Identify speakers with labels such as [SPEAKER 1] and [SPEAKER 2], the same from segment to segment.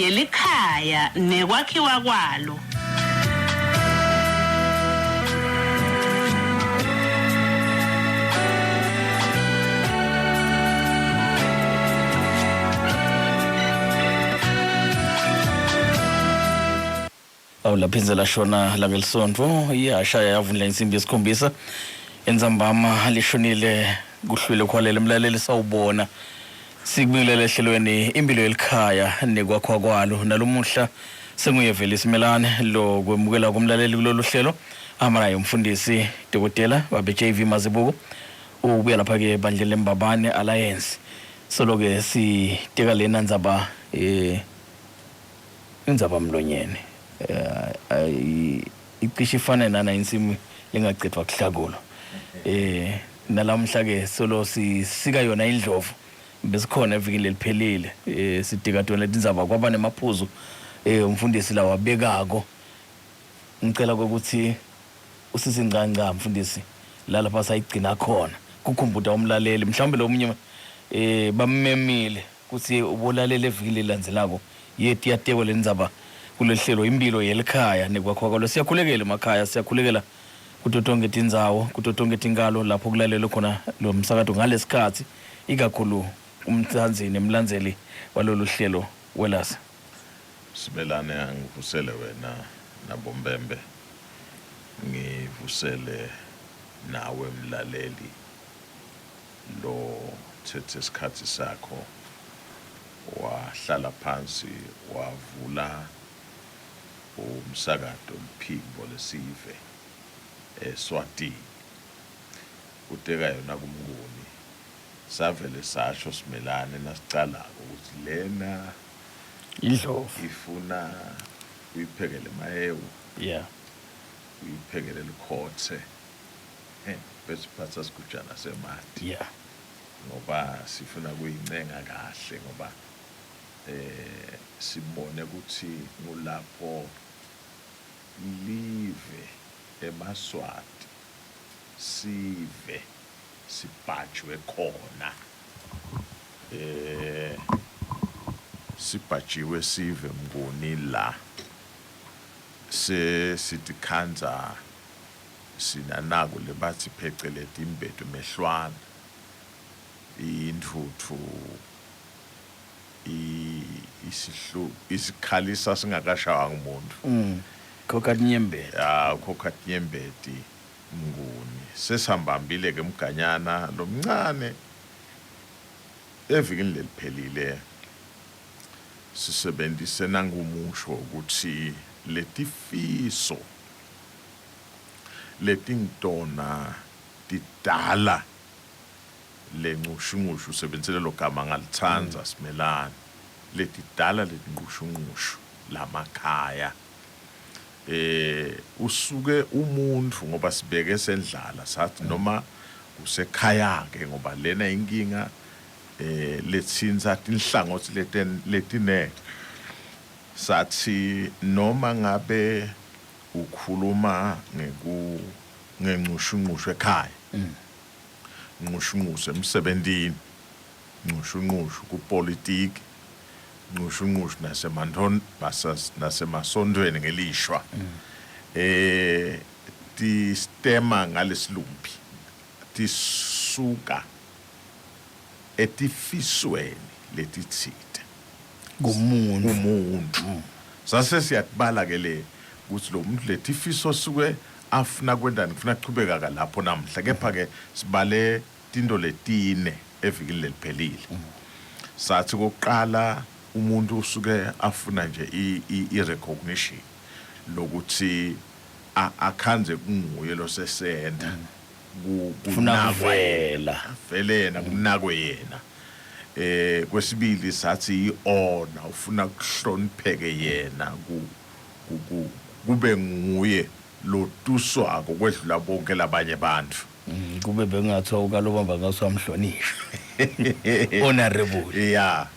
[SPEAKER 1] yelikhaya nekwakhiwa kwalo.
[SPEAKER 2] Awu laphindze lashona langelisonto iyashaya yavundla insimbi yesikhombisa entsambama lishonile kuhlwile khwalela mlaleli sawubona sikubingelela ehlelweni impilo yelikhaya nekwakhwa kwalo nalomuhla senguye vele isimelane lo kwemukela kumlaleli kulolu hlelo ahamba naye umfundisi dokotela babe JV Mazibuko ubuya lapha ke ebandleni lembabane Alliance solo ke siteka lena ndzaba eh Indzaba mlonyeni eh icishe ifane nana insimu lengacedwa kuhlakulwa. Eh nalamhla ke solo sisika yona indlovu besikhona evikini leliphelile eh sidika tona letindzaba kwaba nemaphuzu eh umfundisi lawabekako ngicela ukuthi usisingcangca mfundisi la lapha sayigcina khona kukhumbuta umlaleli mhlawumbe lo munye eh bammemile Kutsi ubolalela evikini lelilandzelako yeti yatekwa lendzaba kulelihlelo Imphilo Yelikhaya Nekwakhiwa Kwalo. Siyakhulekela emakhaya, siyakhulekela kuto tonkhe tindzawo, kuto tonkhe tinkhalo lapho kulalelwe khona lomsakato ngalesikhatsi, ikakhulu umtsandzi nemlandzeli waloluhlelo welase.
[SPEAKER 3] Simelane angivusele wena naboMbembe, ngivusele nawe mlaleli. Lo thethe isikhathi sakho wahlala phansi wavula umsakato liphimbo lesive eSwatini kuteka yona kuMnguni savele sasho simelane nasicalako ukuthi lena
[SPEAKER 2] Indlovu
[SPEAKER 3] ifuna uyiphekele mahewu
[SPEAKER 2] yeah
[SPEAKER 3] uyiphekele likhothe bese uphatha sigujana semati
[SPEAKER 2] yeah
[SPEAKER 3] ngoba sifuna kuyincenga kahle ngoba eh sibone ukuthi ngulapho live emaSwati sive sibhajwe khona eh sibhajiwe sive Mnguni la sesitikhandza Sinanaku lebatsi pheceleti imbedu mehlwana, intfutfu isihlu isikhalisa singakashawa ngumuntu.
[SPEAKER 2] Khokha tinyembeti.
[SPEAKER 3] Ya, ukhokha tinyembeti Mnguni. Sesihambambile ke mganyana lomncane evikini leliphelile sisebentise nangumusho ukuthi letifiso letingitona tidala lencushunqushu usebenzise lelo gama ngalithanda Simelane letidala letinqushunqushu lamakhaya eh usuke umuntu ngoba sibeke sendlala sathi noma kusekhaya ke ngoba lena inkinga eh letsintsa tinhlangothi letine sathi noma ngabe Ukhuluma ngeku ngencushunqushu ekhaya. Ncushunqushu emsebentini. Ncushunqushu kupolitiki. Ncushunqushu nasemanton nasemasontfweni ngelishwa. Eh tistema ngalesilumbi tisuka etifisweni letitsite.
[SPEAKER 2] Kumuntu.
[SPEAKER 3] Kumuntu. Sase siyatibala ke le kutsi lo muntu letifiso suke afuna kwentani kufuna kuchubeka ka lapho namhla kepha ke sibale tinto letine evikini leliphelile. Sathi kokuqala umuntu usuke afuna nje i, i, i recognition lokuthi akhandze kunguye losesenta.
[SPEAKER 2] Funa kuvela.
[SPEAKER 3] Vele yena kunakwe yena. Eh kwesibili sathi i-honor ufuna kuhlonipheke yena ku kube nguye lotuswako kwedlula bonke labanye abantu.
[SPEAKER 2] Kube bekungathiwa ukalobamba ngase wamhlonishwa. Honorable.
[SPEAKER 3] Yeah.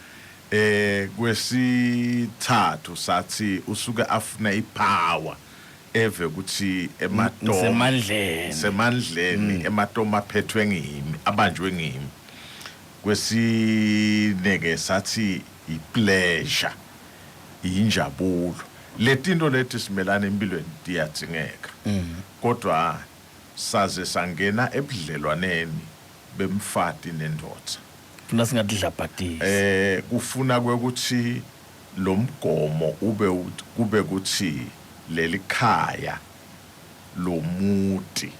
[SPEAKER 3] Eh kwesithathu sathi usuke afuna ipower eve ukuthi ematomu
[SPEAKER 2] Ngisemandleni.
[SPEAKER 3] Ngisemandleni ematomu aphethwe ngimi abanjwe ngimi. Kwesine ke sathi i-pleasure. Injabulo, letinto leti simelana empilweni tiyadzingeka, kodwa saze sangena ebudlelwaneni bemfati nendoda.
[SPEAKER 2] Funa singatidlabhatisi.
[SPEAKER 3] Kufuna kwekuthi lo mgomo ube kube kuthi lelikhaya lomuti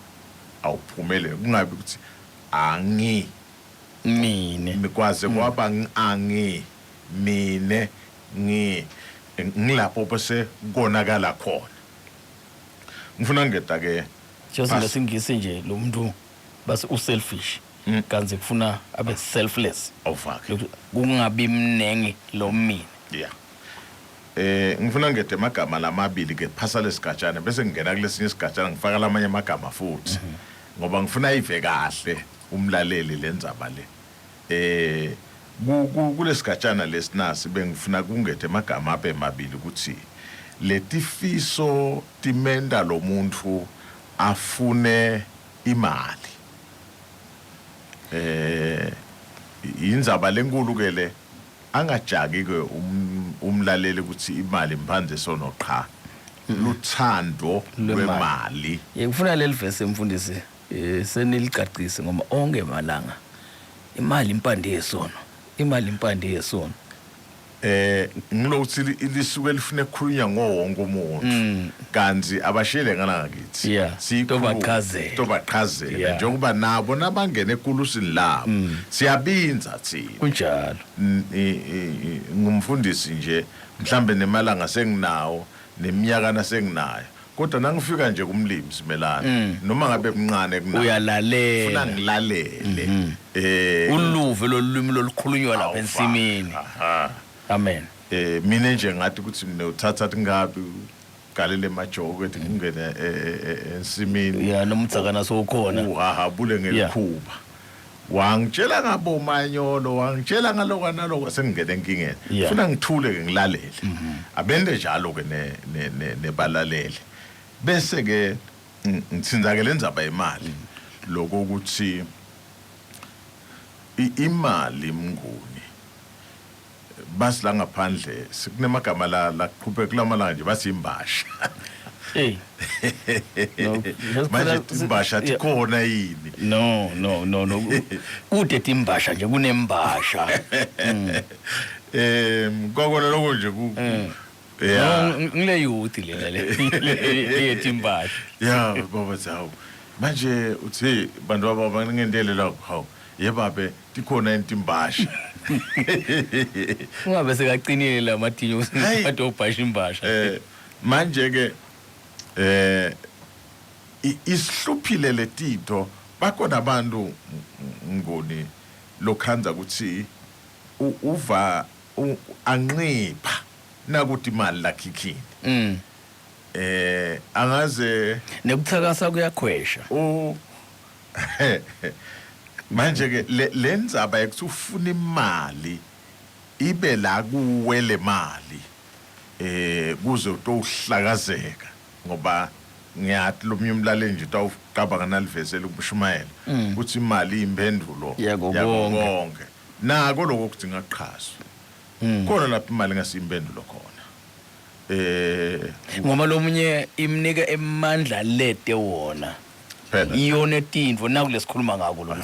[SPEAKER 3] awuphumelele, kungabi ukuthi angi
[SPEAKER 2] mine.
[SPEAKER 3] Kwaze kwaba angi mine, ngilapho bese konakala khona. Ngifuna ngeda ke.
[SPEAKER 2] Just ngesingisi nje, lo muntu base uselfish, kanti kufuna abe selfless.
[SPEAKER 3] Awufake.
[SPEAKER 2] Lokhu kungabi mnengi lo mina.
[SPEAKER 3] Yeah, ngifuna ngede amagama lamabili ke phasa lesigatshana, bese ngingena kulesinye isigatshana, ngifaka lamanye amagama futhi, ngoba ngifuna ive kahle umlaleli lendzaba le. Kulesigatshana lesinasi bengifuna kungethe amagama abe mabili, ukuthi letifiso timenda lo muntu afune imali. Indzaba lenkulu ke le, angajaki ke umlaleli ukuthi imali imphandze sono, qha luthando lwemali.
[SPEAKER 2] Ngifuna leli verse, mfundisi, senilicacise, ngoba onke malanga imali impande yesono, imali impande yesono.
[SPEAKER 3] Ngilokuthi lisuke lifuna ukukhulunywa ngowonke umuntu, kanti abashiyele ngana ngakithi. Siyikhulume,
[SPEAKER 2] Tobachazela.
[SPEAKER 3] Tobachazela njengoba nabo nabangena ekulusini labo siyabinza thina.
[SPEAKER 2] Kunjalo.
[SPEAKER 3] Ngumfundisi nje, mhlambe nemalanga senginawo, neminyaka nasenginayo, kodwa nangifika nje kumlimi simelana, noma ngabe kuncane kunayo,
[SPEAKER 2] uyalalela.
[SPEAKER 3] Funa ngilalele.
[SPEAKER 2] Uluve lolulimi lolukhulunywa lapha ensimini.
[SPEAKER 3] Aha.
[SPEAKER 2] Amen.
[SPEAKER 3] Mina nje ngathi ukuthi mina uthatha tingabi ugalele emajoko ethi kungene ensimini.
[SPEAKER 2] Ya, nomdzakana sowukhona.
[SPEAKER 3] Uhahabule ngelikhuba, wangitshela ngabo manyolo, wangitshela ngaloko naloko, sengingena enkingeni. Funa ngithule ke, ngilalele. Abende njalo ke nebalaleli, bese ke ngithinza ke lendzaba yemali, lokho ukuthi imali, mnguni, basi la ngaphandle sikunemagama la laqhubeka kulamalanga nje, bathi imbasha.
[SPEAKER 2] Hey. No,
[SPEAKER 3] manje imbasha tikhona yini?
[SPEAKER 2] No, no, no, no, kude timbasha nje, kunembasha.
[SPEAKER 3] Kwakona lokho nje ku
[SPEAKER 2] No, ngile youth lena le yetimbasha.
[SPEAKER 3] Ya baba, hawu, manje uthi bantu baba bangendele lapho, hawu yebabe, tikhona intimbasha?
[SPEAKER 2] Ungabe sekacinile la matinyo
[SPEAKER 3] Hey.
[SPEAKER 2] kade ubhasha imbasha.
[SPEAKER 3] Manje ke isihluphile letito, bakhona abantu, ngoni, lokhanza ukuthi uva anqipha nakuthi imali lakhikhini. Angaze
[SPEAKER 2] Nekuthakasa kuyakhwesha.
[SPEAKER 3] U manje ke lendzaba yokuthi ufuna imali ibe la kuwe le mali, kuze utowuhlakazeka, ngoba ngiyathi lo munye umlaleli nje utawucabanga nalivesela ukushumayela ukuthi imali impendulo
[SPEAKER 2] yako konke.
[SPEAKER 3] Konke. Nako lokho kudinga kuqhaswa khona lapho imali ingasimpendulo khona.
[SPEAKER 2] Ngoba lomunye imnika emandla lete wona.
[SPEAKER 3] Phela.
[SPEAKER 2] Iyona etintfo nakulesikhuluma ngako lo.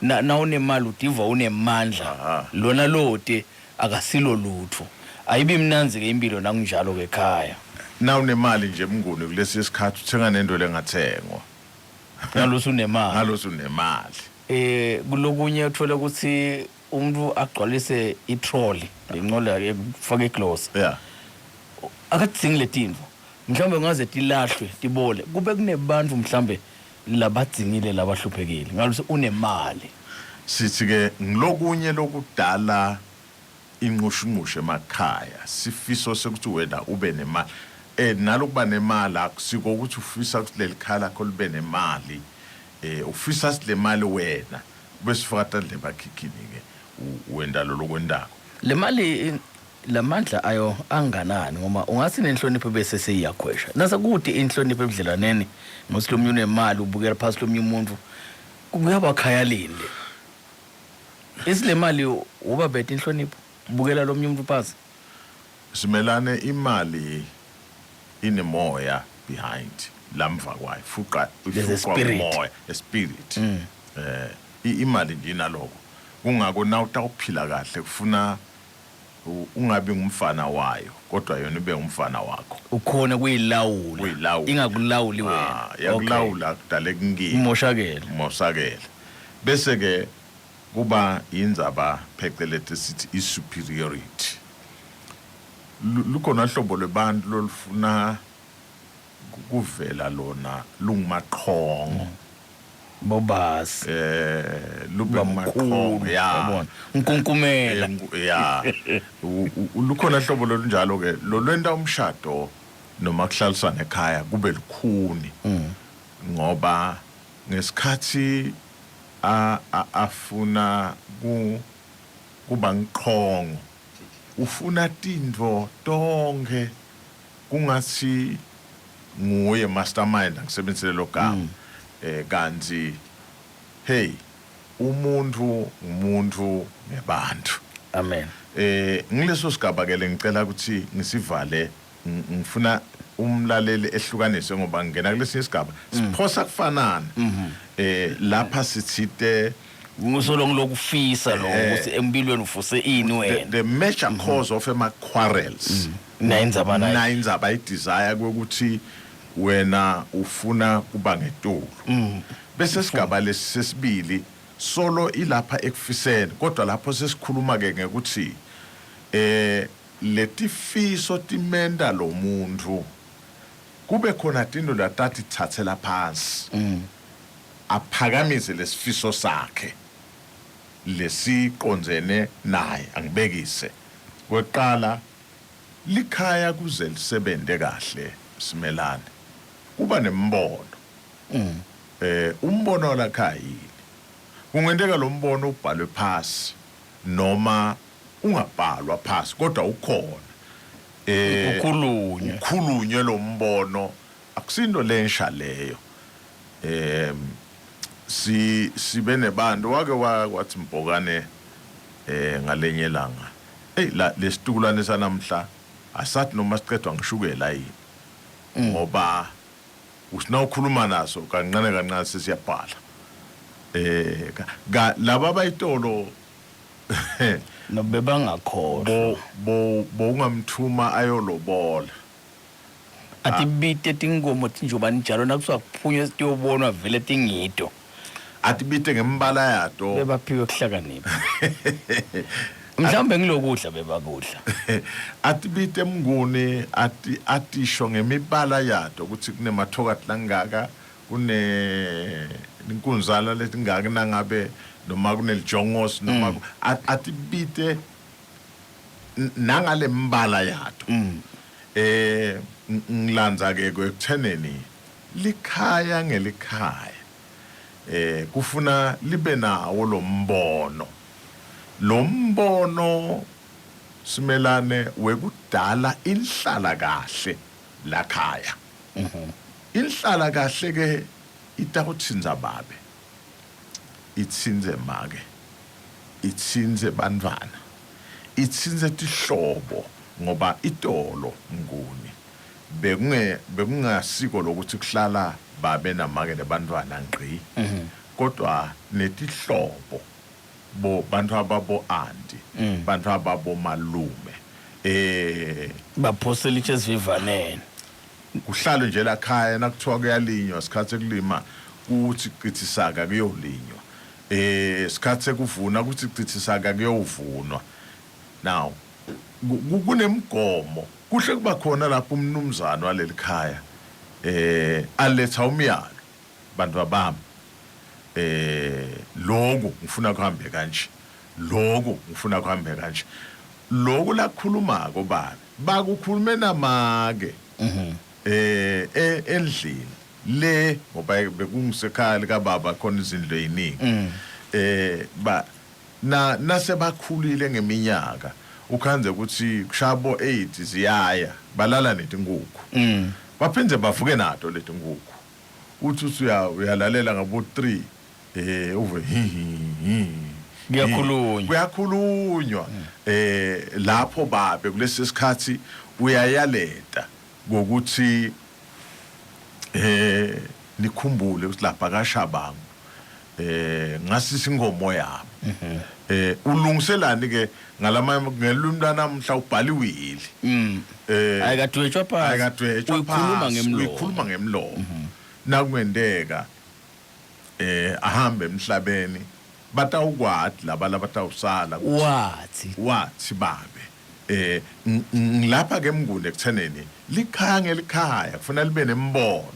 [SPEAKER 2] Na unemali udiva unemandla. Lona lote akasilo lutho. Ayibi mnanzi ke impilo nakunjalo ke ekhaya.
[SPEAKER 3] Na unemali nje, mnguni, kulesi sikhathi uthenga nento lengathengwa.
[SPEAKER 2] Nalosu unemali.
[SPEAKER 3] Ngalosu unemali.
[SPEAKER 2] Kulokunye uthola ukuthi umuntu agcwalise itrolley, lencola ekufaka igloss, akadzingi letintfo, mhlawumbe ngaze tilahlwe tibole, kube kunebantu mhlawumbe labadzingile, labahluphekile, ngalosi unemali.
[SPEAKER 3] Sithi ke ngilokunye lokudala inqushunqushu emakhaya, sifiso sekuthi wena ube nemali. Nalokuba nemali akusiko ukuthi ufisa ukuthi leli khaya lakho libe nemali, ufisa le mali wena bese ufaka tandla ebakhikhini ke, wenda lo lokwendako.
[SPEAKER 2] Le mali lamandla ayo anganani, ngoba ungathi nenhlonipho bese seyiyakhwesha nasekude inhlonipho ebudlelwaneni, ngokuthi lo munye unemali ubukela phasi lomunye umuntu, kuyaba khaya lini le isile mali, uba bethe inhlonipho, ubukela lomunye umuntu phasi?
[SPEAKER 3] Simelane, imali inemoya behind, lamva kwayo fuqa.
[SPEAKER 2] There's a
[SPEAKER 3] ifuqwa
[SPEAKER 2] spirit.
[SPEAKER 3] Umoya, a spirit. Imali nje inaloko, kungako na utawuphila kahle kufuna ungabi ngumfana wayo, kodwa yona ibe ngumfana wakho.
[SPEAKER 2] Ukhona kuyilawula.
[SPEAKER 3] Kuyilawula.
[SPEAKER 2] Ingakulawuli wena.
[SPEAKER 3] Ah, yakulawula kudaleka inkinga.
[SPEAKER 2] Imoshakele.
[SPEAKER 3] Mosakele. Bese ke kuba indzaba pheceleti sithi i-superiority. Lukhona hlobo lwebantu lolufuna kuvela lona lungumaqhongo.
[SPEAKER 2] Bobasi.
[SPEAKER 3] Lube
[SPEAKER 2] bamkhulu.
[SPEAKER 3] ngumaqhongo, ya.
[SPEAKER 2] Yabona nkunkumela.
[SPEAKER 3] Ya. Lukhona hlobo lolunjalo ke lolwenta umshado noma kuhlalisana ekhaya kube lukhuni, ngoba ngesikhathi afuna kuba ngiqhongo, ufuna tintfo tonke kungathi nguye mastermind, angisebenzise lo gama, kanti hey, umuntu umuntu ngebantu.
[SPEAKER 2] Amen.
[SPEAKER 3] Ngileso sigaba ke lengicela ukuthi ngisivale. Ngifuna umlaleli ehlukanise ngoba ngingena kulesinye isigaba siphosa kufanana. Lapha sithite
[SPEAKER 2] Ngusolo ngilokufisa lo ukuthi empilweni ufuse ini wena.
[SPEAKER 3] The major cause of ema quarrels.
[SPEAKER 2] Na indzaba nayo.
[SPEAKER 3] Na indzaba i-desire kwekuthi wena ufuna kuba ngetulu. Bese sigaba lesi sesibili solo ilapha ekufiseni, kodwa lapho sesikhuluma ke ngekuthi letifiso timenta lo muntu kube khona tinto latati thathela phansi, aphakamise lesifiso sakhe lesiqondzene naye. Angibekise kweqala, likhaya kuze lisebente kahle, simelane, kuba nembono. Umbono lakhaya yini? Kungenteka lo mbono ubhalwe phasi noma ungabhalwa phasi, kodwa ukhona.
[SPEAKER 2] Ukhulunywe.
[SPEAKER 3] Ukhulunywe lo mbono, akusinto lensha leyo. Si sibe nebantu wake wathi Mbhokane ngalenye ilanga, hey, la lesitukulwane sanamhla asathi noma sicedwa ngishukela yini, ngoba usina ukhuluma naso kancane kancane sesiyabhala laba bayitolo.
[SPEAKER 2] Nobebangakhohlwa.
[SPEAKER 3] Bo ungamthuma ayolobola.
[SPEAKER 2] Atibite tinkomo tinjoba njalo nakusuka kuphunywe tiyobonwa vele tingido.
[SPEAKER 3] Atibite ngembala yato.
[SPEAKER 2] Bebaphiwe kuhlakanipha, mhlawumbe ngilokudla bebakudla.
[SPEAKER 3] Atibite mnguni, ati atisho ngemibala yato ukuthi kunemathokati langaka, kune inkunzana letingaka nangabe noma kunelijongosi noma atibite nangale mbala yato. Ngilandza ke kwekutheneni likhaya ngelikhaya kufuna libe nawo lo mbono, lo mbono, simelane, wekudala inhlala kahle lakhaya. Inhlala kahle ke itakutsinza babe, itsinze make, itsinze bantfwana, itsinze tihlobo, ngoba itolo nguni bekunge bekungasiko lokuthi kuhlala babe namake nebantfwana ngqi, kodwa netihlobo, bo bantu ababo auntie, bantu ababo malume.
[SPEAKER 2] Baphosela itshe esivivaneni.
[SPEAKER 3] Kuhlalwe nje lakhaya, nakuthiwa kuyalinywa, isikhathi sekulima kuthi qithisaka kuyolinywa, isikhathi sekuvuna kuthi qithisaka kuyovunwa. Now kunemgomo kuhle kuba khona lapho umnumzane waleli khaya aletha umyalo: bantu bami, lokhu ngifuna kuhambe kanje, lokhu ngifuna kuhambe kanje. Lokhu lakhulumako babe bakukhulume namake endlini le, ngoba bekungisekhaya lika baba khona izindlu eziningi. Ba na nasebakhulile ngeminyaka, ukhanze ukuthi kushabo 8 ziyaya balala netinkukhu, baphinde bavuke nato letinkukhu. Uthi uthi uyalalela ngabo 3, uve hi hi hi.
[SPEAKER 2] Kuyakhulunywa.
[SPEAKER 3] Kuyakhulunywa lapho babe kulesi sikhathi uyayaleta ngokuthi nikhumbule ukuthi lapha kaShabangu ngasisi ingomo yami. Ulungiselani ke ngalama ngelwimi lanamuhla ubhaliwile.
[SPEAKER 2] Ayikadwetshwa phansi.
[SPEAKER 3] Ayikadwetshwa.
[SPEAKER 2] Uyikhuluma ngemlomo.
[SPEAKER 3] Uyikhuluma ngemlomo. Nakwendeka ahambe emhlabeni batawukwati laba labatawusala wathi babe ngilapha ke Mnguni ekutheneni likhaya ngelikhaya kufuna libe nembono.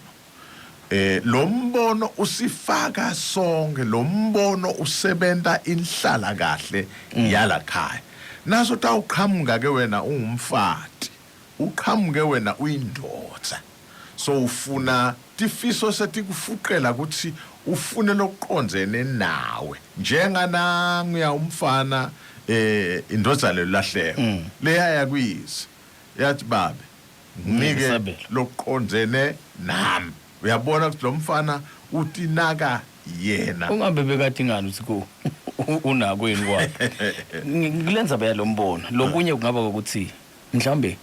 [SPEAKER 3] Lo mbono usifaka sonke, lo mbono usebenta inhlala kahle yala khaya. Naso tawuqhamuka ke wena ungumfati, uqhamuke wena uyindoda. So ufuna tifiso setikufuqela ukuthi ufune lokuqondzene nawe. Njengananguya umfana indodana lelahleko leyaya kuyise yathi babe nginike lokuqondzene nami. Uyabona ukuthi lo mfana utinaka yena.
[SPEAKER 2] Ungabe bekade ingani uthi ku unako yini kwakhe. Kulenza baya lo mbono. Lokunye kungaba ukuthi mhlambe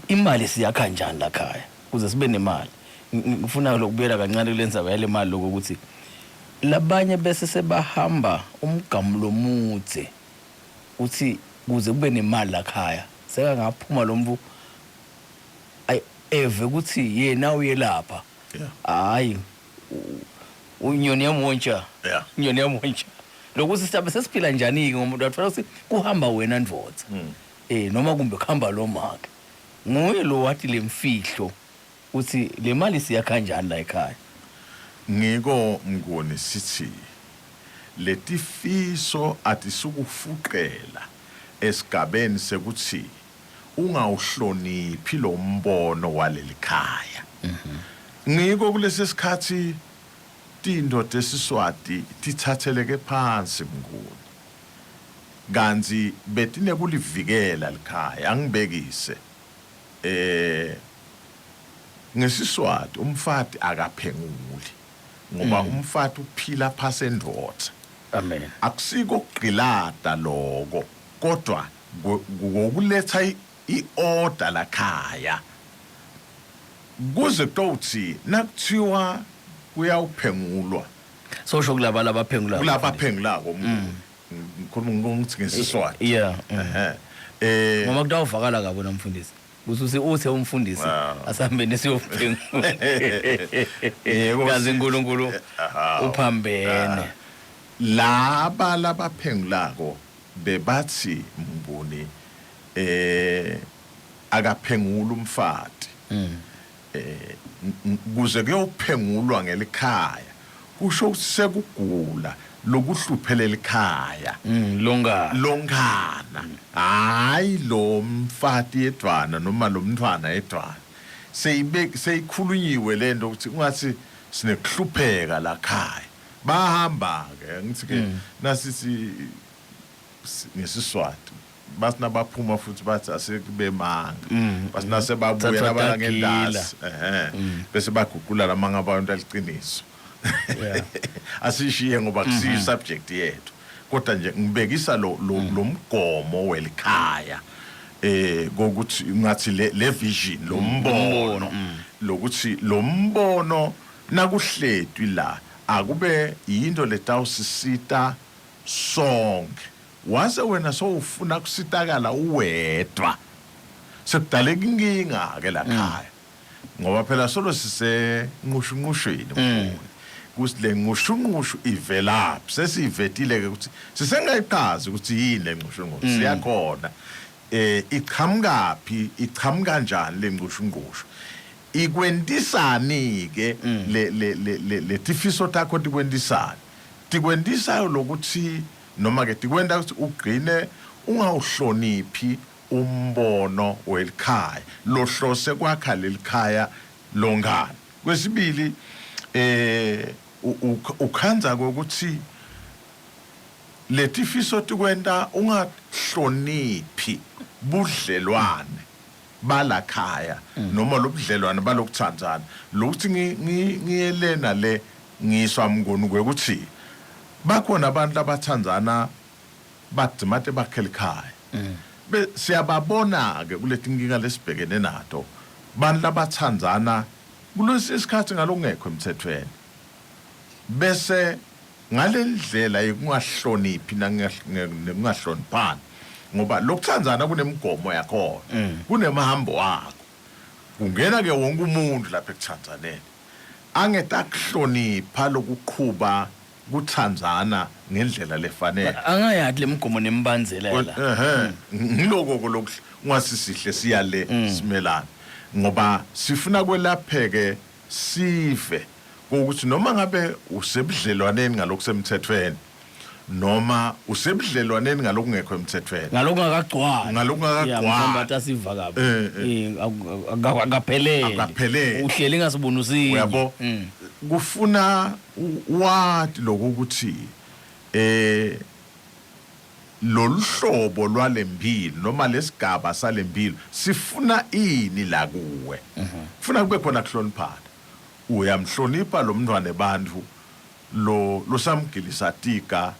[SPEAKER 2] imali siyakha kanjani la khaya ukuze sibe nemali. Ngifuna lokubuyela kancane kulenza baya le mali lokuthi labanye bese sebahamba umgamu lomudze uthi kuze kube nemali la khaya seka ngaphuma lo mvu eve ukuthi yena uyelapha. Hayi unyoni yamontsha. Inyoni yamontsha. Lokuthi sisabe sesiphila njani ke ngomuntu athola ukuthi kuhamba wena ndvodza. Noma kumbe kuhamba lo make. Nguye lo wathi lemfihlo uthi le mali siyakha kanjani la ekhaya.
[SPEAKER 3] Ngiko Mnguni sithi letifiso atisukufuqela esigabeni sekuthi ungawuhloniphi lo mbono walelikhaya. Ngiko kulesi sikhathi tindoda esiswati tithatheleke phansi Mnguni. Kanti betinekulivikela likhaya angibekise ngesiswati umfati akaphenguli ngoba umfati uphila phasi endoda.
[SPEAKER 2] Amen.
[SPEAKER 3] Akusiko kugqilada lokho kodwa ngokuletha iorder lakhaya kuze kuthi nakuthiwa kuyawuphengulwa.
[SPEAKER 2] Sosho kulaba labaphengulako.
[SPEAKER 3] Kulaba phengulako ngikhuluma ngokuthi ngesiswati.
[SPEAKER 2] Yeah. Ngoba kutawuvakala kabi nomfundisi. Ususi uthe umfundisi asambe nesiyophengula.
[SPEAKER 3] Yebo.
[SPEAKER 2] Kazi uNkulunkulu uphambene.
[SPEAKER 3] Laba labaphengulako bebathi Mnguni akaphengula umfati. Kuze kuyophengulwa ngelikhaya kusho ukuthi sekugula lokuhluphelela ikhaya. Longana. Hayi lo mfati yedwana noma lo mntwana yedwana. Seyikhulunyiwe lento ukuthi ungathi sinekuhlupheka la khaya. Bahamba ke ngithi ke nasithi ngesiswati basina baphuma futhi bathi asekube manga basina sebabuya labala ngendasi bese baguqula lamanga abantu aliqiniso. Asishiye ngoba kusiyo subject yethu kodwa nje ngibekisa lo mgomo welikhaya kokuthi ngathi le vision lo mbono lokuthi lo mbono nakuhletwi la akube yinto letawusisita sonke. Wase wena sowufuna kusitakala uwedwa sekudaleka inkinga ke la khaya ngoba phela solo sise nqushunqushweni mkhulu kuthi le nqushunqushu ivelaphi sesivetile ke ukuthi sisengayiqhazi ukuthi yini le nqushunqushu siyakhona iqhamukaphi iqhamuka kanjani le nqushunqushu ikwentisani ke le le le letifiso takho tikwentisani tikwentisayo lokuthi noma ke tikwenta ukuthi ugcine ungawuhloniphi umbono welikhaya lohlose kwakha lelikhaya longana. Kwesibili ukhanza ukuthi letifiso tikwenta ungahloniphi budlelwane balakhaya noma lobudlelwane balokuthandzana lokuthi ngiyelena le ngiswa Mnguni kwekuthi Bakhona abantu abathandzana badimate bakhela ikhaya. Siyababona ke kuleti nkinga lesibhekene nato, bantu labathandzana kulesi sikhathi ngalokungekho emthethweni, bese ngalendlela yekungahloniphi nekungahloniphani, ngoba lokuthandzana kunemigomo yakhona, kunemahambo wakho. Kungena ke wonke umuntu lapha ekuthandzaneni angetakuhlonipha lokuqhuba kuthandzana ngendlela lefanele.
[SPEAKER 2] Angayati lemigomo nemibandzela la.
[SPEAKER 3] Ehhe, ngiloko ko lokuhle ungasisihle siyale simelana, ngoba sifuna kwelapheke sive ukuthi noma ngabe usebudlelwaneni ngalokusemthethweni noma usebudlelwaneni ngalokungekho emthethweni,
[SPEAKER 2] ngalokungakagcwali,
[SPEAKER 3] Ngalokungakagcwali.
[SPEAKER 2] Mhlawumbe athi asiva kabi.
[SPEAKER 3] Eh,
[SPEAKER 2] Akaphelele.
[SPEAKER 3] Akaphelele.
[SPEAKER 2] Uhleli ngasibona usinye.
[SPEAKER 3] Uyabo, kufuna wati lokuthi lolu hlobo lwalempilo noma lesigaba salempilo sifuna ini la kuwe. Kufuna kube khona kuhloniphana. Uyamhlonipha lo mntwana ebantfu lo losamgilisa tika,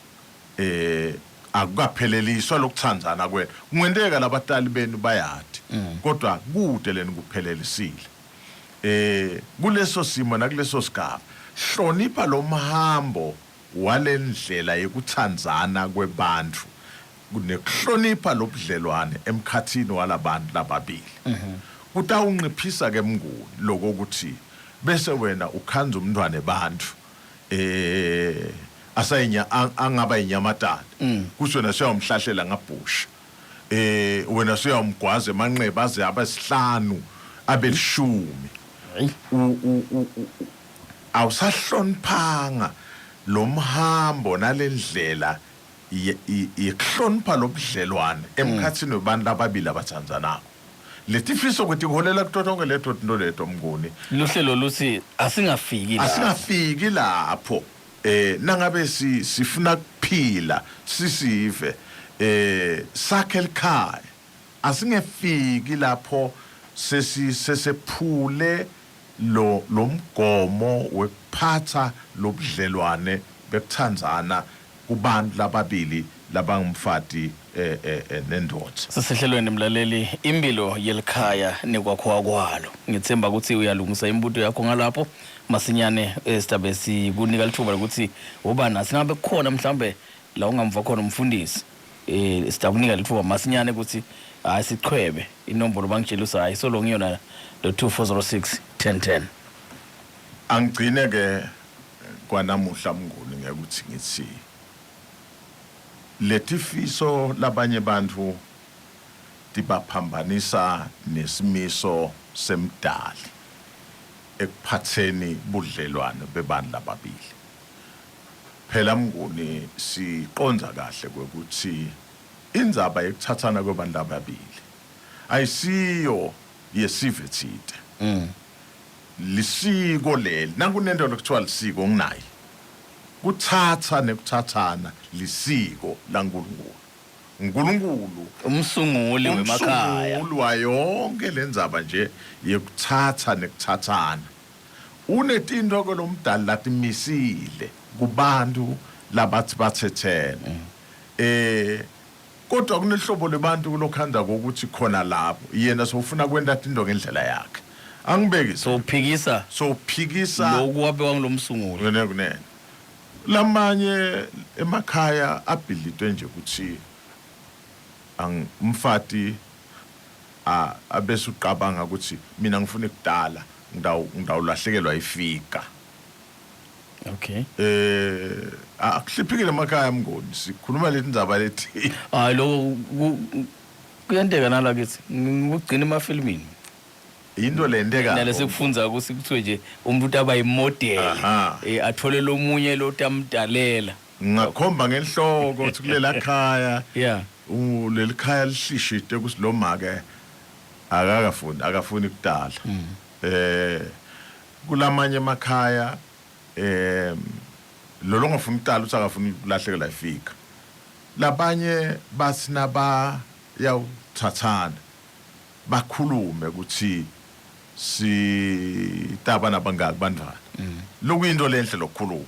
[SPEAKER 3] akukapheleliswa lokuthandzana kwena. Kungenteka labatali benu bayati, kodwa kude leni kuphelelisile. Kuleso simo nakuleso sigaba, hlonipha lo mhambo walendlela yekuthandzana kwebantfu nekuhlonipha lobudlelwane emkhathini walabantu lababili. Kutawunciphisa ke Mnguni lokho ukuthi bese wena ukhandza umntwana ebantfu asayinya angaba inyamatane, kuthi wena suyawumhlahlela ngabhusha, wena suyawumgwaza emanxeba aze abesihlanu abelishumi.
[SPEAKER 2] Hayi.
[SPEAKER 3] Awusahloniphanga lo mhambo nalendlela yekuhlonipha lobudlelwane emkhathini webantu ababili abathandzanako. Letifiso ukuthi kuholela kuto tonke leto tinto leto, Mnguni.
[SPEAKER 2] Luhlelo luthi asingafiki la.
[SPEAKER 3] Asingafiki lapho. Nangabe sifuna kuphila sisive, sakhe likhaya, asingefiki lapho sesi sesephule lo lomgomo wekuphatha lobudlelwane bekuthandzana kubantu lababili labangumfati nendoda.
[SPEAKER 2] Sisehlelweni, mlaleli, impilo yelikhaya nekwakhiwa kwalo. Ngithemba ukuthi uyalungisa imibuto yakho ngalapho masinyane. Sitabe sikunika lithuba lokuthi uba nasi ngabe kukhona mhlambe la ungamva khona umfundisi, sitakunika lithuba masinyane ukuthi hayi sichwebe inombolo bangitshela ukuthi hayi solo ngiyona lo 2406 1010.
[SPEAKER 3] Angigcine ke kwanamuhla, Mnguni, ngekuthi ngithi letifiso labanye bantfu tibaphambanisa nesimiso semdali ekuphatseni budlelwane bebantu lababili. Phela Mnguni, siqondza kahle kwekuthi indzaba yekuthathana kwebantu lababili ayisiyo yesive tsite. Lisiko leli, nakunento lokuthiwa lisiko, nginaye kuthatha nekuthathana lisiko laNkulunkulu. uNkulunkulu
[SPEAKER 2] umsunguli wemakhaya.
[SPEAKER 3] Umsunguli wayonke lendzaba nje yekuthatha nekuthathana unetinto ke lomdali latimisile kubantu labathi bathethene. Kodwa kunehlobo lebantu kulokhanda kokuthi khona lapho yena sofuna kwenta tinto ngendlela yakhe. Angibekise.
[SPEAKER 2] Sowuphikisa.
[SPEAKER 3] Sowuphikisa.
[SPEAKER 2] Lokhu wabewa ngulomsunguli.
[SPEAKER 3] Kunene, kunene. Lamanye emakhaya abhidlitwe nje ukuthi umfati abese uqabanga ukuthi mina ngifuna ikudala, ngidawulahlekelwa ifika. Akuhliphikile emakhaya, Mnguni, sikhuluma leti ndzaba leti.
[SPEAKER 2] Hayi, lokho kuyenteka nala kithi, ngikugcina emafilmini.
[SPEAKER 3] Into lenteka.
[SPEAKER 2] Nalesikufunza ukuthi kuthiwe nje umuntu utaba yimodel, athole lomunye lotamdalela.
[SPEAKER 3] Ngakhomba ngenhloko ukuthi kulela khaya, leli khaya lihlishite ukuthi lo make akakafuni, akafuni kudala. Kulamanye emakhaya lo longafuni kudala uthi akafuni kulahlekelwa ifika. Labanye bathi naba yawuthathana bakhulume ukuthi sitaba nabangaki bantwana, lokuyinto lenhle lokukhuluma.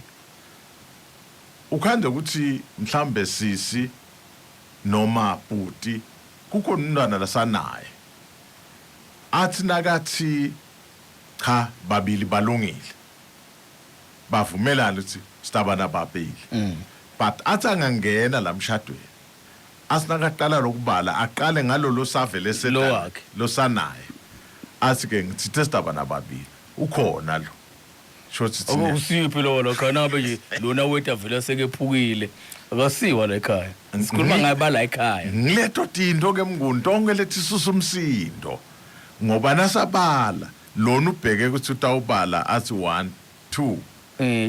[SPEAKER 3] Ukhande ukuthi mhlambe sisi noma bhuti kukhona umntwana lasanaye, athi nakathi cha, babili balungile, bavumelana ukuthi sitabana babili, but athi angangena la mshadweni, asinakaqala lokubala, aqale ngalolo savele
[SPEAKER 2] Lo wakhe.
[SPEAKER 3] Losanaye, athi ke ngithithe sitabana babili, ukhona lo shothi thina.
[SPEAKER 2] Akusiphi lo lokho nabe nje lona wethu avela sekephukile, akasiwa la ekhaya, sikhuluma ngaye bala ekhaya.
[SPEAKER 3] Ngileto tinto ke Mnguni, tonke letisusa umsindo, ngoba nasabala lona ubheke ukuthi utawubala athi 1 2.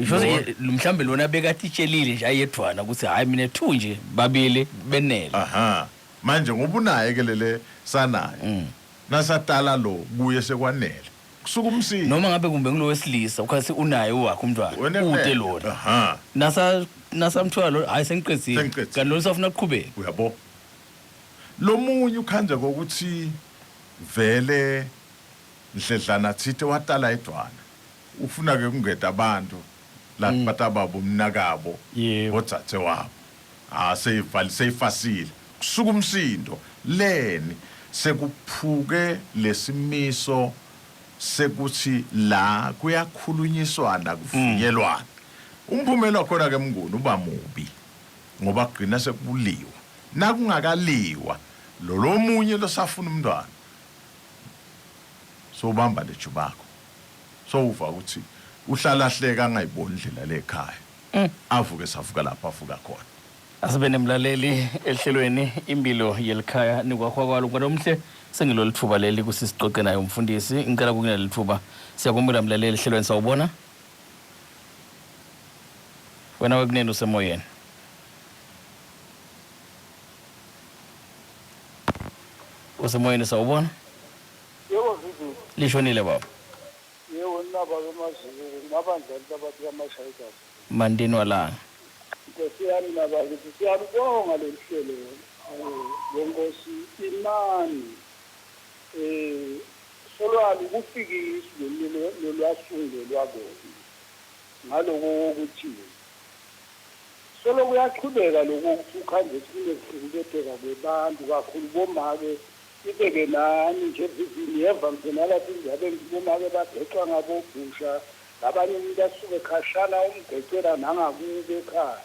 [SPEAKER 2] Sho mhlambe lona bekatitshelile nje ayedwana ukuthi hayi, mina 2 nje, babili benele.
[SPEAKER 3] Aha, manje ngoba unaye ke lele sanaye, nasatala lo kuye sekwanele, kusuka umsindo.
[SPEAKER 2] Noma ngabe kumbe ngulo wesilisa ukhathi unaye uwakhe umntwana.
[SPEAKER 3] Wena
[SPEAKER 2] ude
[SPEAKER 3] kuphela.
[SPEAKER 2] Lona nasa nasamthola lo, hayi, sengiqedzile.
[SPEAKER 3] Sengiqedzile.
[SPEAKER 2] Kanti lona usafuna ukuqhubeka.
[SPEAKER 3] Uyabo, lomunye ukhanze kokuthi vele Nhledlana thite watala edwana, ufuna ke kungeta abantu la batababo, umnakabo, bodzadze wabo, ah, seyivali, seyifasile, kusuka umsindo leni sekuphuke lesimiso sekuthi la kuyakhulunyiswana, kuvunyelwana. Umphumela wakhona ke Mnguni uba mubi, ngoba kugcina sekuliwa nakungakaliwa. Lo lomunye losafuna umntwana sowubamba lejubakho, sowuva ukuthi uhlala hleka, angayiboni indlela lekhaya, avuke savuka lapho avuka khona.
[SPEAKER 2] Asibe nemlaleli ehlelweni Impilo Yelikhaya Nikwakhwa Kwalo. Ngwanomhle, sengilo lithuba leli kusisicoce naye umfundisi. Ngicela kunginale lithuba. Siyakumela mlaleli ehlelweni, sawubona. Wena wekunene usemoyeni. Usemoyeni, sawubona.
[SPEAKER 4] Yebo, Vivi.
[SPEAKER 2] Lishonile baba.
[SPEAKER 4] Yebo, naba bemazulu mabandla labathi kamashayikazi.
[SPEAKER 2] Mandini walanga.
[SPEAKER 4] Nkosi yami nabakithi, siyalubonga lolu hlelo lenkosi imani. Solwalu kufikiswe lolwasungulwa kona. Ngaloko ukuthi solo kuyachubeka lokho ukuthi ukhanze kunekuhlukumezeka kwebantu, kakhulu bomake, ibeke nani nje vivini yeva nginalapha indabeni, bomake bagecwa ngabobhusha, labanye umuntu asuke khashana umgecela nangakubo ekhaya.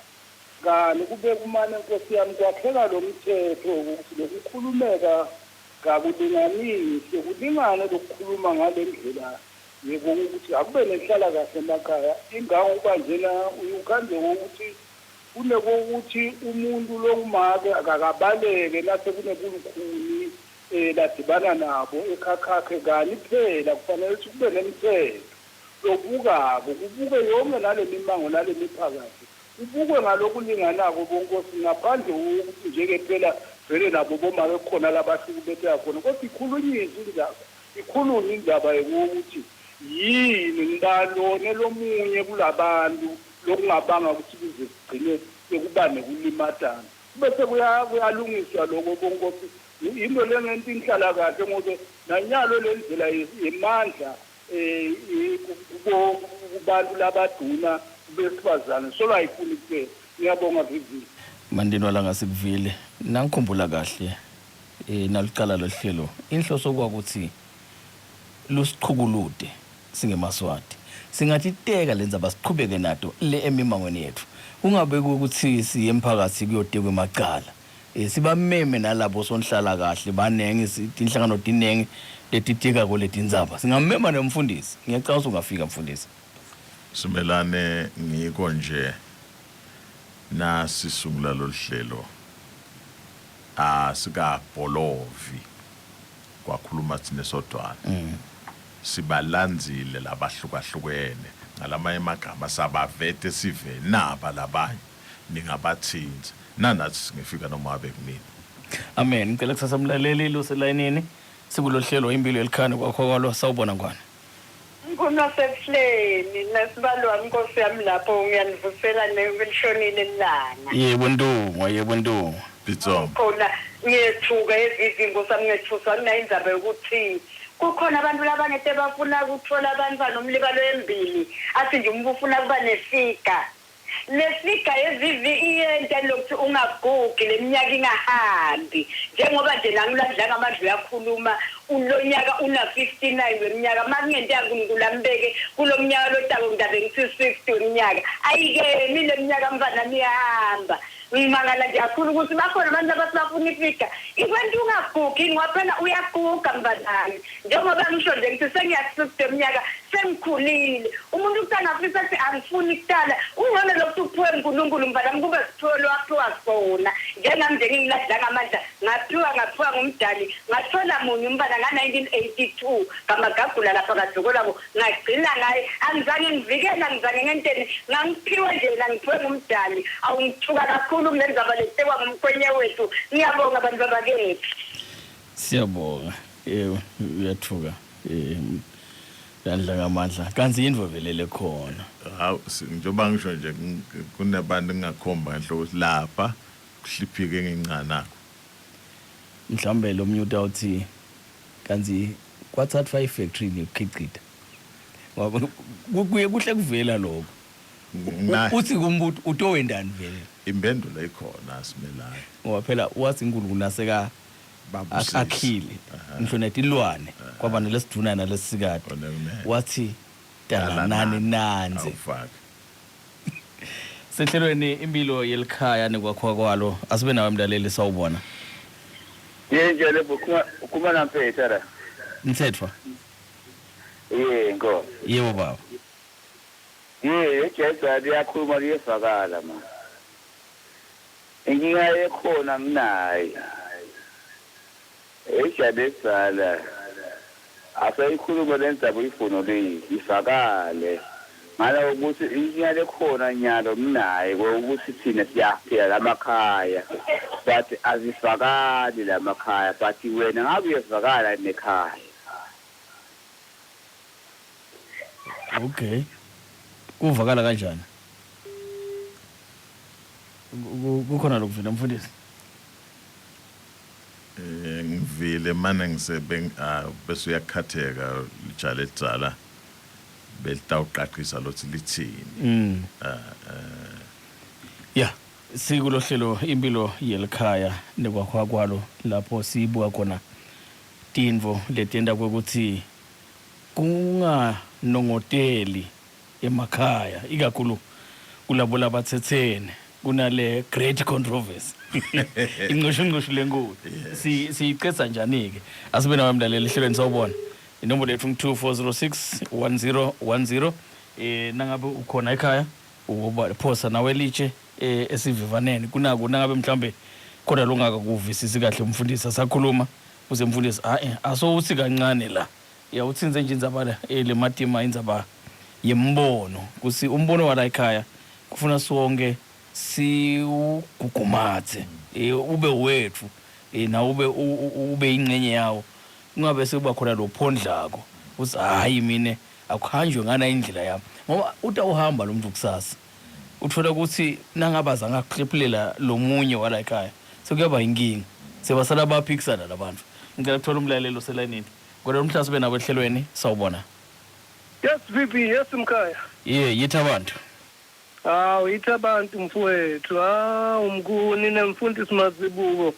[SPEAKER 4] Kani kube kumane, nkosi yami, kwakheka lo mthetho ukuthi lokukhulumeka kakulinganisi, kulingane lokukhuluma ngale ndlela yebo ukuthi akube nenhlala kahle emakhaya, ingangokuba njena uyukhanze ngokuthi kunekokuthi umuntu longumake akakabaleke nase kunebulukhuni ladibana nabo ekhakhakhe. Kani phela kufanele ukuthi kube nemithetho lobukako, kubuke yonke nale mimango nale miphakathi, kubukwe ngalokulinganako bonkosi, ngaphandle kokuthi nje-ke phela vele nabo bomake kukhona labahlukubetheka khona, kodwa ikhulunyiswe indaba, ikhulunywe indaba yokuthi yini, ngibalone lomunye kulabantu lokungabanga ukuthi kuze kugcine sekuba nekulimatana, bese kuyalungiswa lokho bonkosi. Into lengenta inhlala kahle, ngobe nanyalo le ndlela yemandla kubo kubantu labaduna besifazane solo ayifuni kuphela. Ngiyabonga, Vivi.
[SPEAKER 2] Mandini walanga, sikuvile. Nangikhumbula kahle, naluqala lohlelo, inhloso kwakuthi lusichukulude singemaswati, singathi teka lendzaba siqhubeke nato le emimangweni yethu, kungabe ukuthi siye emphakathi kuyotekwa emacala. Sibameme nalabo sonhlala kahle banengi, tinhlangano tinengi letitekako letindzaba, singamema nemfundisi. Ngiyacabanga ukuthi ungafika mfundisi.
[SPEAKER 3] Simelane, ngiko nje nasisungula lolu hlelo asikabholovi kwakhuluma thina sodwana, sibalandzile labahlukahlukene, ngalamanye amagama sabavete sive naba labanye ningabathinzi nanathi singefika noma abe kunini.
[SPEAKER 2] Amen. Ngicela kusasa umlaleli loselayinini. Sikulo hlelo Impilo Yelikhaya Kwakho Kwalo. Sawubona ngwane.
[SPEAKER 5] Kunosebuhleni nesibalo wami, nkosi yami, lapho ngiyanivusela nelishonile ilanga.
[SPEAKER 2] Yebo Ntungwa, yebo Ntungwa.
[SPEAKER 3] Bitsoma.
[SPEAKER 5] Khona ngiyethuka evivi, nkosi yami, ngethuswa kunayo indzaba yokuthi kukhona abantu labangete bafuna ukuthola abantwana umlibalo embili, athi nje umuntu ufuna kuba nefika. Lesiga yevivi iyenta lokuthi ungagugi leminyaka ingahambi, njengoba nje nangilandla ngamandla uyakhuluma ulonyaka una 59 weminyaka, makungento yaNkulunkulu ambeke kulomnyaka lotako ngidabe ngithi 60 weminyaka. Ayike le minyaka mfana niyahamba. Ngimangala nje kakhulu ukuthi bakhona abantu abathi bafuna ifika ikwento ungagugi, ngoba phela uyaguga mfanami. Njengoba ngisho nje ngithi sengiya-60 eminyaka, sengikhulile. Umuntu ukuthi angafisa ukuthi angifuni kudala, ungcono lokuthi uphiwe uNkulunkulu mfanami, kube siphiwe lowaphiwa sona. Njengami nje ngingiladla ngamandla, ngaphiwa ngumdali, ngathola munye umfana nga-1982 ngamagagula lapha kaDokolako, ngagcina ngaye, angizange ngivikele, angizange ngenteni, ngangiphiwe nje yena, ngiphiwe ngumdali. Awungithuka kakhulu kule ndzaba letekwa ngumkhwenye wethu. Ngiyabonga abantu babakethu.
[SPEAKER 2] Siyabonga. Yebo, uyathuka. Landla ngamandla. Kanti yindvo vele lekhona.
[SPEAKER 3] Hawu, njengoba ngisho nje kunabantu engingakhomba ngenhloko ukuthi lapha kuhliphike ngencanakho.
[SPEAKER 2] Mhlawumbe lo mnye utawuthi kanti kwathathwa ifactory nekukhicita. Ngoba kuye kuhle kuvela lokho. Uthi kumbuto utowendani vele?
[SPEAKER 3] Impendulo ikhona simelayo.
[SPEAKER 2] Ngoba phela wathi uNkulunkulu naseka akhile ngisho netilwane kwaba nalesidvuna nalesikati, wathi talanani nanze. Sehlelweni impilo yelikhaya nekwakhiwa kwalo, asibe nawe mlaleli, sawubona.
[SPEAKER 6] Yinje lebo kuma namphetha la.
[SPEAKER 2] Mthethwa.
[SPEAKER 6] Yebo Nkosi.
[SPEAKER 2] Yebo baba.
[SPEAKER 6] Yebo ejeza liyakhuluma liyevakala ma. Inkinga ekhona nginayo. Ejabesala asayikhuluma lendzaba uyifonolile ivakale. Ngala ukuthi inkinga lekhona nyalo nginayo ukuthi thina siyaphila lamakhaya, but azifakali lamakhaya, but wena ngabe uyevakala nekhaya.
[SPEAKER 2] Okay. Kuvakala kanjani? Kukhona lokuvela mfundisi?
[SPEAKER 3] Ngivile manje ngisebe bese uyakhatheka lijale lijala belitawuqaqisa lothi lithini.
[SPEAKER 2] Ya, sikulohlelo impilo yelikhaya nekwakhiwa kwalo, lapho sibuka khona tintfo letenta kwekuthi kunganongoteli emakhaya, ikakhulu kulabo labathethene kunale great controversy, inqosho lenkulu. Siyicetha njani ke? Asibe nawe mlaleli ehlelweni, sawubona. Inombolo yethu ngu-2406 1010. Nangabe ukhona ekhaya uba phosa nawe litshe esivivaneni kunako, nangabe mhlambe khona longaka kuvisisi kahle umfundisi asakhuluma, uze mfundisi asowuthi kancane la yawuthinze nje indzaba le lematima, indzaba yembono, kusi umbono wala ekhaya kufuna sonke siwugugumathe, ube wethu, na ube ingcenye yawo, kungabe sekuba khona lo phondlako uthi hayi mina akuhanjwe ngana indlela yami, ngoba utawuhamba lo muntu kusasa uthola ukuthi nangabe azange akuhlephulela lo munye wala ekhaya, sekuyaba inkinga, sebasala baphikisana labantu. Ngicela kuthola umlalelo oselayinini kodwa umhla sibe nabo ehlelweni, sawubona.
[SPEAKER 7] Yes VP, yes mkhaya.
[SPEAKER 2] Ye, yithi abantu.
[SPEAKER 7] Hawu, yithi abantu mfowethu. Hawu mnguni nemfundisi Mazibuko.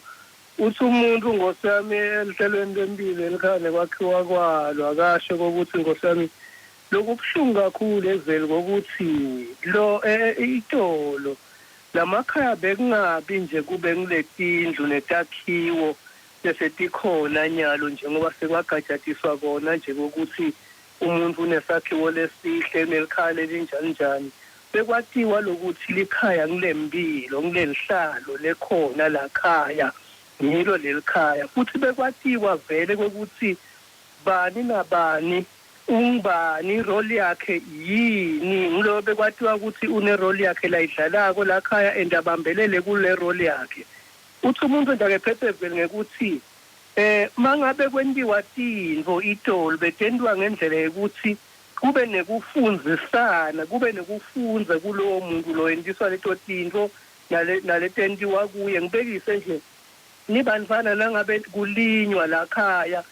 [SPEAKER 7] Uthi umuntu Nkosi yami elihlelweni lempilo elikhaya nekwakhiwa kwalo, akasho kokuthi Nkosi yami lokhu kubuhlungu kakhulu ezweni kokuthi lo itolo lamakhaya bekungabi nje kube ngiletindlu netakhiwo lesetikhona nyalo, njengoba sekwagajatiswa kona nje kokuthi umuntu unesakhiwo lesihle nelikhaya lelinjani njani. Bekwatiwa lokuthi likhaya ngilempilo, ngilelihlalo lekhona lakhaya, ngilo lelikhaya. Futhi bekwatiwa vele kokuthi bani nabani ungubani, role yakhe yini. Ngilo bekwatiwa ukuthi une role yakhe layidlalako lakhaya and abambelele kule role yakhe. Uthi umuntu nje akephethe vele ngekuthi mangabe kwentiwa tintfo itolo betentiwa ngendlela yokuthi kube nekufundzisana, kube nekufundza kulowo muntu lo yentiswa leto tintfo naletentiwa kuye. Ngibekise nje nibantfwana nangabe kulinywa lakhaya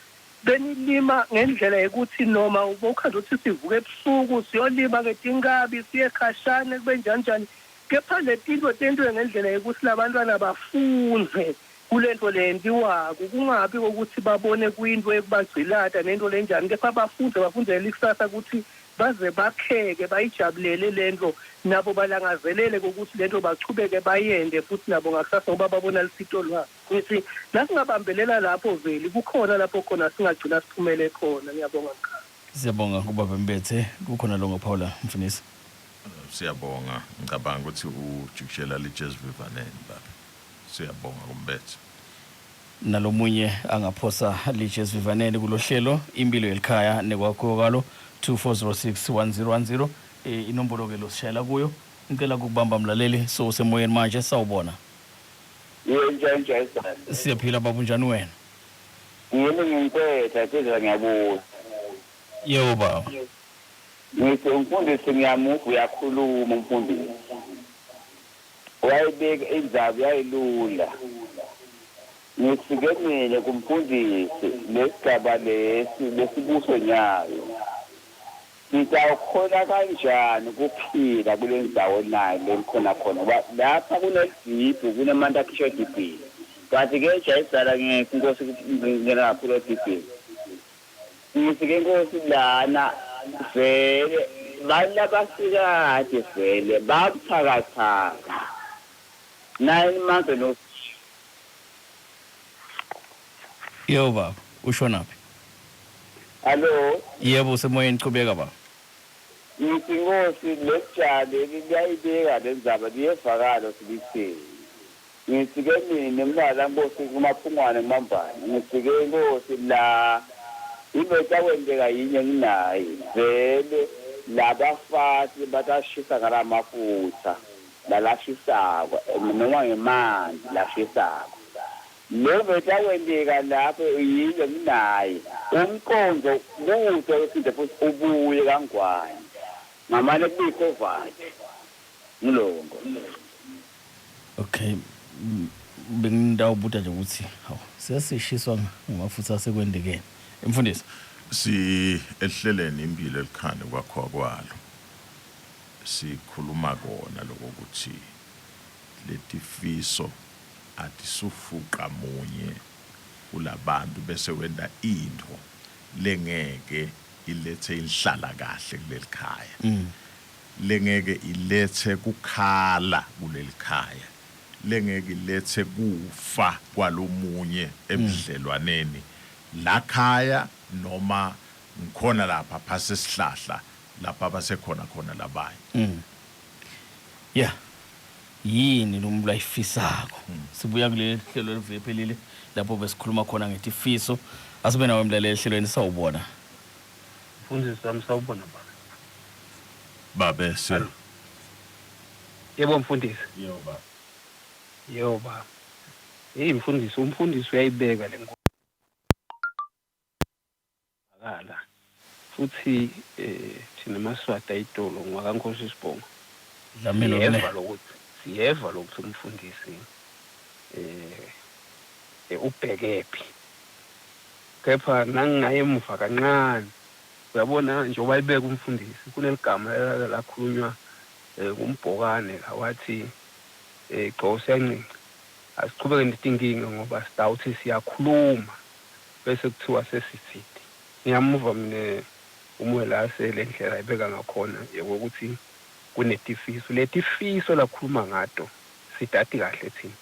[SPEAKER 7] benilima ngendlela yokuthi noma ubokhaza ukuthi sivuke ebusuku siyolima ngetinkabi siye khashane kube njani njani. Kepha letinto tentiwe ngendlela yokuthi labantwana bafundze kulento leyentiwako, kungabi kokuthi babone kuyinto yekubagcilata nento lenjani, kepha bafundze bafundzele likusasa ukuthi baze bakheke bayijabulele lento, nabo balangazelele ukuthi lento bachubeke bayende futhi nabo ngakusasa, ngoba babona lisito lwabo. Ngithi nasingabambelela lapho veli kukhona lapho khona singagcina siphumele khona. Ngiyabonga mkhaya.
[SPEAKER 2] Siyabonga kubaba Mbethe. Kukhona lo ngaphawula, mfundisi?
[SPEAKER 3] Siyabonga. Ngicabanga ukuthi ujikishela litshe esivivaneni, baba. Siyabonga kuMbethe.
[SPEAKER 2] Nalomunye angaphosa litshe esivivaneni kulohlelo Impilo Yelikhaya Nekwakhiwa Kwalo. 2406 1010 inombolo ke losishayela kuyo. Ngicela ukubamba mlaleli, so usemoyeni manje. Sawubona.
[SPEAKER 6] Yebo, njani njani?
[SPEAKER 2] Siyaphila baba, unjani wena?
[SPEAKER 6] Yimi nginkwetha siza, ngiyabuza.
[SPEAKER 2] Yebo baba.
[SPEAKER 6] Ngithi umfundisi ngiyamuva uyakhuluma, umfundisi wayibeka indzaba yayilula. Ngifike mina kumfundisi, lesigaba lesi lesibuso nyayo sitawukhona kanjani kuphila kule ndzawo nayo lengikhona khona, ngoba lapha kunedibhu, kunemanti akhishwa edibhini, but-ke jayisala nginkosi ngena kakhulu edibhini. Ngithi-ke nkosi, lana vele bantu labasikade vele babuthakathaka 9 months no.
[SPEAKER 2] Yebo baba, ushonaphi?
[SPEAKER 6] Hallo.
[SPEAKER 2] Yebo, usemoyeni, chubeka baba.
[SPEAKER 6] Ngithi nkosi, leli leli liyayibeka le ndzaba, liyevakala silithini. Ngithi-ke mina mlala nkosi kumaphungwane kumambane, ngithi-ke nkosi, la ibetakwenteka yinye nginaye vele labafati batashisa ngalamafutha lalashisako noma ngemanti lashisako. Lo betakwenteka lapho yinye nginaye umqondo kude uphinde futhi ubuye kangwane ngamane kubikho vathi ngilongo.
[SPEAKER 2] Okay, bengindawubuta nje ukuthi hawu, siyasishiswa ngamafutha asekwendekeni, mfundisi?
[SPEAKER 3] Si ehleleni Impilo Elikhaya Kwakhiwa Kwalo sikhuluma kona lokuthi letifiso atisufuqa munye kulabantu bese wenta intfo lengeke ilethe inhlala kahle kuleli khaya, lengeke ilethe kukhala kuleli khaya, lengeke ilethe kufa kwalomunye ebudlelwaneni la khaya noma ngikhona lapha phasi esihlahla lapha basekhona khona labanye.
[SPEAKER 2] Ya, yini lo muntu ayifisako? Sibuya kuleli hlelo elivephelile lapho besikhuluma khona ngetifiso. Asibe nawe mlaleli ehlelweni. Sawubona.
[SPEAKER 8] Mfundisi wami, sawubona baba.
[SPEAKER 3] Babe se.
[SPEAKER 8] Yebo mfundisi.
[SPEAKER 3] Yebo baba.
[SPEAKER 8] Yebo baba. Hey mfundisi, umfundisi uyayibeka le nkala. Futhi thina maSwati ayitolo ngwakankosi isibongo.
[SPEAKER 2] Dlamini.
[SPEAKER 8] Siyeva lokuthi, siyeva lokuthi umfundisi ubhekephi. Kepha nangingaye emuva kancane, uyabona njengoba ibeka umfundisi, kuneligama elake lakhulunywa ngumbhokane la, wathi gco siyancinca, asichubeke netinkinga ngoba sitawuthi siyakhuluma bese kuthiwa sesithidi. Ngiyamuva mina umwelase le ndlela ibeka ngakhona yokuthi kunetifiso, letifiso lakhuluma ngato sidati kahle thina.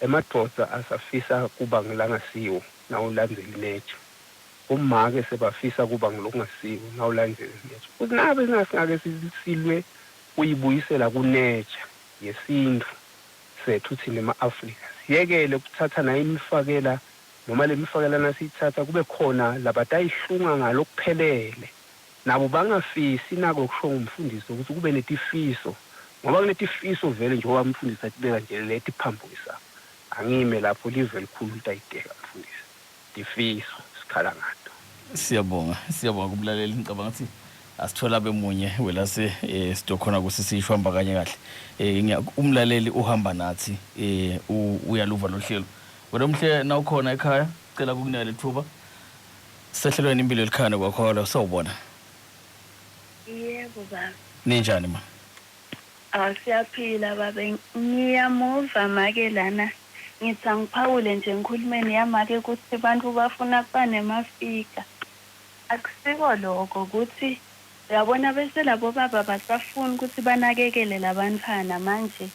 [SPEAKER 8] Emadvodza asafisa kuba ngilangasiwo nawulandzela i-nature, bomake sebafisa kuba ngilokungasiwo nawulandzela i-nature. Futhi nabe singasingake silwe kuyibuyisela ku-nature yesintfu sethu thina ema-Afrika, siyekele kuthatha nayo imifakela, noma le mifakela nasiyithatha kube khona labatayihlunga ngalokuphelele, nabo bangafisi nako kusho ngumfundisi ukuthi kube netifiso, ngoba kunetifiso vele njengoba umfundisi atibeka nje letiphambukisako. Angime lapho, live elikhulu litayideka mfundisi, tifiso sikhala ngato.
[SPEAKER 2] Siyabonga, siyabonga kumlaleli. Ngicabanga ukuthi asithola bemunye welase sidokhona ukuthi siyishwamba kanye kahle. Umlaleli uhamba nathi, uyaluva lo hlelo. Wena omhle nawukhona ekhaya, cela kukunika lethuba. Sehlelweni Impilo Elikhaya Kwakholo. Sawubona.
[SPEAKER 9] Yebo baba.
[SPEAKER 2] Ninjani ma?
[SPEAKER 9] Siyaphila babe. Ngiyamuva make lana. Ngithi angiphawule nje enkhulumeni yamake ukuthi abantu bafuna kuba nemafika. Akusiko lokho ukuthi uyabona bese labo baba basafuna ukuthi banakekele labantwana manje.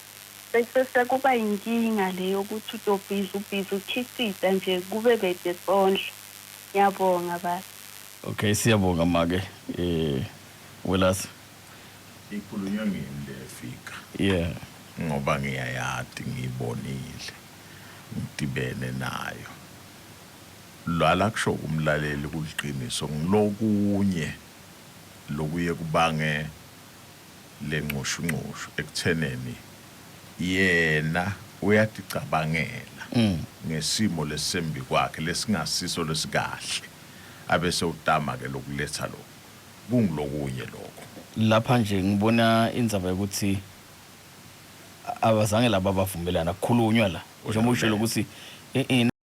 [SPEAKER 9] Bese sekuba inkinga leyo ukuthi utobhizi ubhizi ukhicita nje kube bede sondlo. Ngiyabonga baba.
[SPEAKER 2] Okay, siyabonga make. Welasi.
[SPEAKER 3] Ikhulunywa ngimi lefika.
[SPEAKER 2] Yeah.
[SPEAKER 3] Ngoba ngiyayati ngiyibonile. Ngidibene nayo. Lwala kusho umlaleli kuliqiniso ngilokunye lokuye kubange lenxushunxushu ekutheneni yena uyaticabangela ngesimo lesembi kwakhe lesingasiso lesikahle abese utama ke lokuletha lokho kungilokunye lokho.
[SPEAKER 2] Lapha nje ngibona indzaba yokuthi abazange laba bavumelana kukhulunywa la njengoba ushilo ukuthi